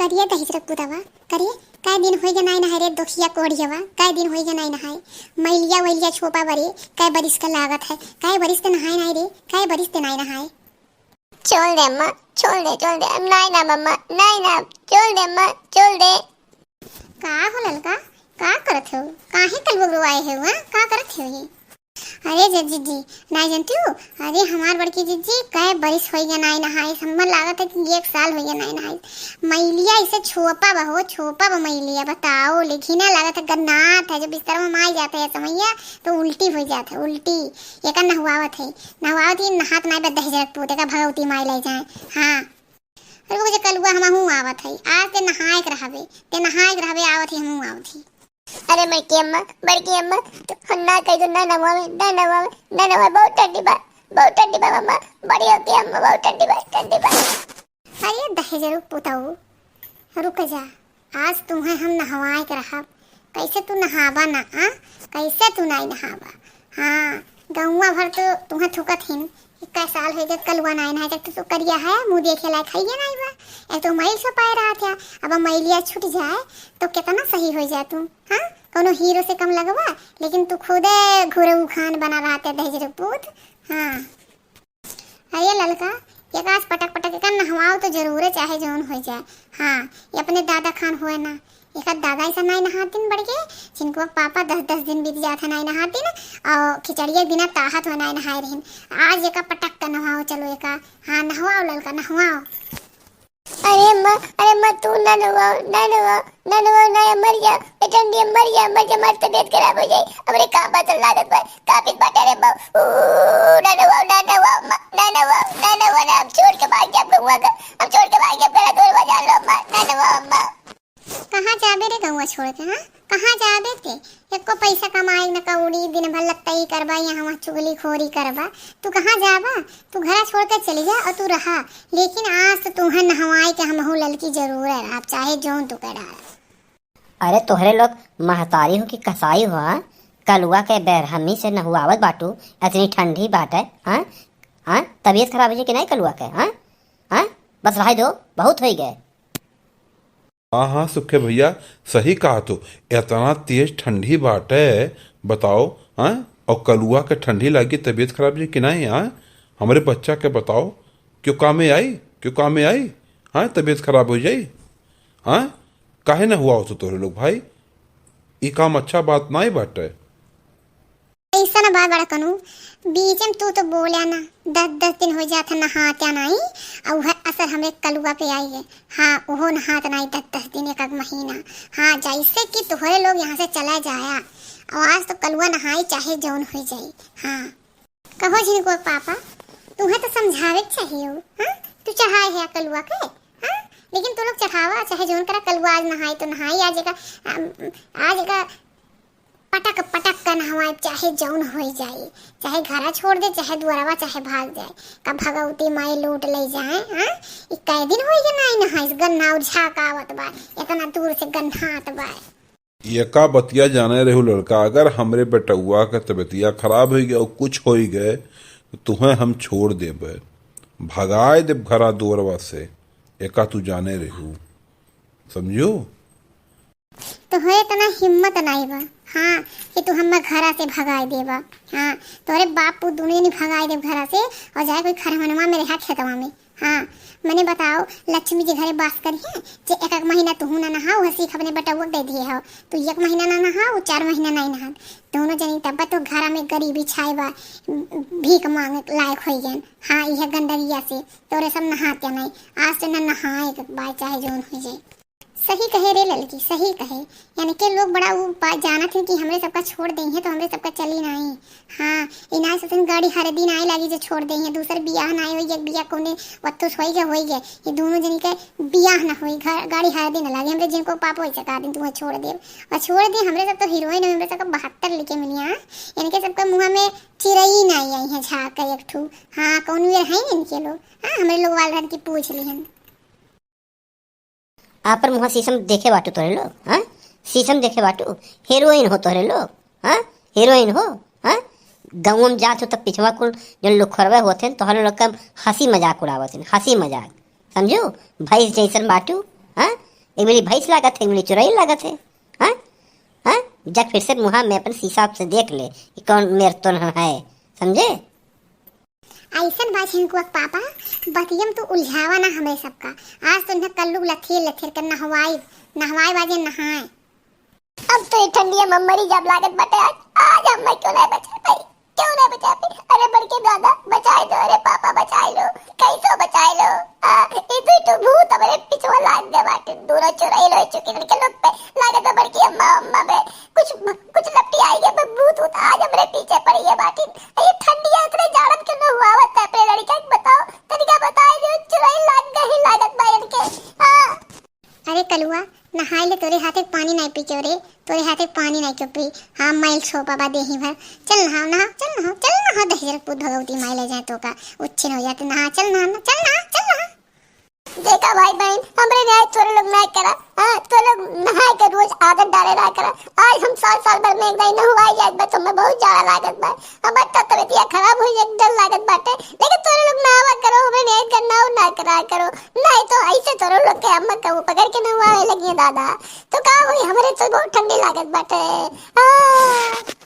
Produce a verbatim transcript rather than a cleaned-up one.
करिए दहिजरक पुतवा, करिए, कै दिन होइगे नाई नहाए रे दोखिया कोढ़ियवा, कै दिन होइगे नाई नहाए। मैलिया वैलिया छोपा बरे, कै बरिस का लागत है, कै बरिस ते नहाए नाई रे, कै बरिस ते नाई नहाए। छोड़ दे अम्मा, छोड़ दे, छोड़ दे, अब नाई ना अम्मा, नाई ना, छोड़ दे अम्मा, छोड़ दे। का हो ललका, का करत हो? काहे कलुआ रोआए हो, हाँ? का करत हो ये? अरे जे जिज्जी, नाई जनती हो? अरे हमार बड़की जिज्जी, कै बरिस होइगे नाई नहाइस, हम्मर लागत है कि एक साल होइगे नाई नहाइस। मैलिया इसे छोपा बा हो, छोपा बा मैलिया, बताओ, लेकिन ना लागत है गन्नात है, जो बिस्तर में माई जात है समैया, तो उल्टी हो जात है, उल्टी। एका नहवावत है, नहवावत ही नहात नाई बा दहिजरक पूत, एका भगवती माई ले जाए। हाँ। रुक जे कलुआ, हमहूँ आवत हई। आज ते नहाए के रहबे, ते नहाए के रहबे, आवत ही, हमहूँ आवत ही। अरे बड़की अम्मा, बड़की अम्मा, तू हम ना कही तो ना नवावे, ना नवावे, ना नवावे, बहुत ठंडी बा, बहुत ठंडी बा अम्मा, बड़ी होती अम्मा, बहुत ठंडी बा, ठंडी बा। अरे दहेजरू पुतऊ, रुक जा, आज तुहें हम नहवाए के रहब। कैसे तू नहाबा ना, आ? कैसे तू नाई नहाबा? हाँ, गौवा भर तो तुहें थूकत हिन कि कै साल होइगे कलुआ नाई नहाए, जब तू, तू करिया है, मुँह देखे लायक है ये नाई बा। एक तो मैल से पाए रहत है, अब मैलिया छूट जाए तो कितना सही हो जाए तू, हाँ? कौनो हीरो से कम लगवा, लेकिन तू खुदे घुरऊ खान बना रहत है दहेजरू पूत। हाँ। अरे ललका, एका आज पटक पटक एका नहवाओ तो जरूरे, चाहे जौन हो जाए। हाँ, ये अपने दादा खान हुए ना, एका दादा ऐसा नाई नहातिन बड़के, जिनको पापा दस दस दिन बीत जात है नाई नहातिन, और खिचड़िया बिना ताहत हुए नाई नहाए रहिन। आज एका पटक के नहवाओ, चलो एका, हाँ नहवाओ ललका, नहवाओ। अरे अम्मा, अरे अम्मा, तू ना नहवाओ, ना नहवाओ, ना नहवाओ, ना, मर जा, ए ठंडी, मर जा, मर जा, हमारी तबीयत खराब हो जाई, हमरे का बचल लागत बा, काफी बाटे रे अम्मा, ऊ, ना नहवाओ, ना नहवाओ, अम्मा, ना नहवाओ, ना नहवाओ, ना, हम छोड़ के भाग जाब गौवा का, हम छोड़ के भाग जाब, गला तोड़ बजा लो अम्मा, ना नहवाओ अम्मा। कहाँ जाबे रे गौवा छोड़ के, हाँ? कहाँ जाबे ते? एको पैसा कमाए न कौड़ी, दिन भर लत्तई करबा, यहाँ वहाँ चुगलीखोरी करबा। तू कहाँ जाबा? तू घरा छोड़ के चली जा और तू रहा, लेकिन आज तो तुहें नहवाए के हमहू ललकी जरूर है, आप चाहे जौन तू कर डाला। अरे तोहरे लोग महतारी हो कि कसाई हो, हाँ? कलुआ के बेरहमी से नहुआवत बाटू, इतनी ठंडी बाटे, हाँ? हाँ? तबीयत खराब हो जाई कि नहीं कलुआ के, हाँ? हाँ? बस रहे दो, बहुत हो गए। हाँ, हाँ, सुखे भैया, सही कहा तू। इतना तेज ठंडी बाटे, बताओ, हाँ? और कलुआ के ठंडी लागी, तबीयत खराब जी कि नहीं, हाँ? हमरे बच्चा के बताओ, क्यों कामे आई, क्यों कामे आई, हाँ? तबीयत खराब हो जाई, हाँ? काहे ना हुआ हो तो तोरे लोग भाई, ई काम अच्छा बात नहीं बाटे। ऐसा ना बात बड़ा कनू, बीच में तू तो बोला ना, दस दस दिन हो जात है नहात्या नाई, और वह असर हमरे कलुआ पे आई है। हाँ, ओहो नहात नाई दस दस दिन, एक एक महीना। हाँ, जैसे कि तोहरे लोग यहाँ से चला जाया, और आज तो कलुआ नहाई चाहे जौन हो जाई। हाँ, कहो झिनको पापा, तुम्हें तो समझावे के चाहिए हो, हाँ? तू चढ़ाए है कलुआ के, हाँ? लेकिन तू लोग चढ़ावा चाहे जौन करा, कलुआ आज नहाई तो नहाई, आज एका, अम, आज एका पटक पटक के नहवाए, चाहे जौन होई जाई, चाहे घरा छोड़ दे, चाहे दुआरवा, चाहे भाग जाए, का भगवती माई लूट ले जाए, हाँ? ई कै दिन होई के नाई नहाइस, गन्ना और झाक आवत बा, इतना दूर से गन्ना आत बा। एका बतिया जाने रहू लड़का, अगर हमरे बेटउआ के तबीयतिया खराब होई गए और कुछ होई गए, तो तुहें हम छोड़ देबे, भगाए देब घरा दुआरवा से, एका तू जाने रहू, समझू? तोहरे इतना हिम्मत नाई बा, हाँ, कि तू हमें घरा से भगाए देबा। हाँ, तोहरे बाप पूत दोनों जनी भगाए देब घरा से और जाए कोई खरहनवा में रहा खेतवा में। हाँ, मने बताओ, लक्ष्मी जी घरे बास करी है, जे एक एक महीना तुहू ना नहा, वह सीख अपने बेटउआ के दे दिए हो। तू एक महीना ना नहा, वो चार महीना नहीं नहा। दोनों जनी तब तो घरा में गरीबी छाए बा, भीख मांगे लायक होई गन। हाँ, यह गंदगिया से तोरे सब नहाते नहीं। आज से ना नहाए के बाद चाहे जौन हो जाए। सही कहे रे ललकी, सही कहे। यानी के लोग बड़ा उ बा-, जानत हैं कि हमरे सबका छोड़ देइहें तो हमरे सबका चली नाई। हाँ, इनाय सतन गाड़ी हर दिन आए लागी जे छोड़ देइहें, दूसर बियाह नाई होई, एक बियाह कोने वत्तुस होई गए, होई गए। ये दोनों जनी के बियाह ना होई, घर, गाड़ी हर दिन लागी। हमरे जिनको पापो ऐसे कहा दिन तुम्हें छोड़ देब। और छोड़ दे, हमरे सब तो हीरोइन है, हमरे सबका बहत्तर लिखे मिलिया। इनके सबका मुँह में चिरई नाई आई है झाँक के एक ठू। हाँ, कौन वेर हैं इनके लोग? हाँ, हमरे लोग वाल रहन की पूछ लिहन। आपन मुँह शीशम देखे बाटू तोहरे लोग, हाँ? शीशम देखे बाटू? हीरोइन हो तोहरे लोग, हाँ? हीरोइन हो, हाँ? गाँव में जात हो तब पिछवा कुल जौन लोग खरवे होत हैं, तोहरे लोग का हँसी मजाक उड़ावत हैं, हँसी मजाक, समझू? भैंस जैसन बाटू, हाँ? एक मिली भैंस लागत है, एक मिली चुरैल लागत है। हाँ, हाँ, जा फिर से मुहा में अपन शीशा से देख ले कि कौन मेर तोन है, समझे? ऐसन बा झिनकुआ के पापा, बतियम तू उलझावा ना हमरे सबका। आज तो इन्हें कल्लू लथेर लथेर के नहवाई, नहवाई बाजे नहाए। अब तो ये ठंडिया में मरी जाब लागत बाटे आज। आज हम मैं क्यों नहीं बचा पाई, क्यों नहीं बचा पाई? अरे बड़के दादा बचाई लो, अरे पापा बचाई लो, कैसो बचाई लो। आ, ये तो, तो भूत हमरे पिछवा लाग गए बाटे, दोनों चुरैल हो चुके लड़के लोग पे। लागत है बड़की अम्मा, अम्मा पे कुछ, कुछ लपटी आई है, भूत वूत आज हमरे पीछे पड़ी है बाटे। ये ठंडिया इतने जाड़न के नहवावत है अपने लड़का के, बताओ, तनिका बताई दो, चुरैल लाग गई लागत बा इनके। आ, अरे कलुआ, नहाए ले, तोरे हाथे के पानी नहीं पी क्यों रे? तोरे हाथे के पानी नहीं क्यों पी? हाँ, मैल सोपा बा देही भर। चल नहा, नहा, चल नहा, चल नहा, दहिजर पूत भगवती माई ले जाए तो का उच्छिन हो जाते। नहा, चल नहा, चल नहा, चल नहा। देखा भाई बहन, हमरे न्याय तोरे लोग ना करा। हाँ, तोरे लोग नहाए के रोज आदत डाले ना करा। आज हम साल, साल भर में एक दाई नहवाई जात बा, तो हमें बहुत जाड़ा लागत बा। हमार तो तबीयतिया खराब हुई, एक डर लागत बाटे, लेकिन तोरे लोग नहावा करो, हमरे नियत का नाव ना करा करो, नहीं तो ऐसे तोरे लोग के अम्मा कहूँ पकड़ के नहवावे लगी है दादा, तो का होई, हमरे तो बहुत ठंडी लागत बाटे। हाँ।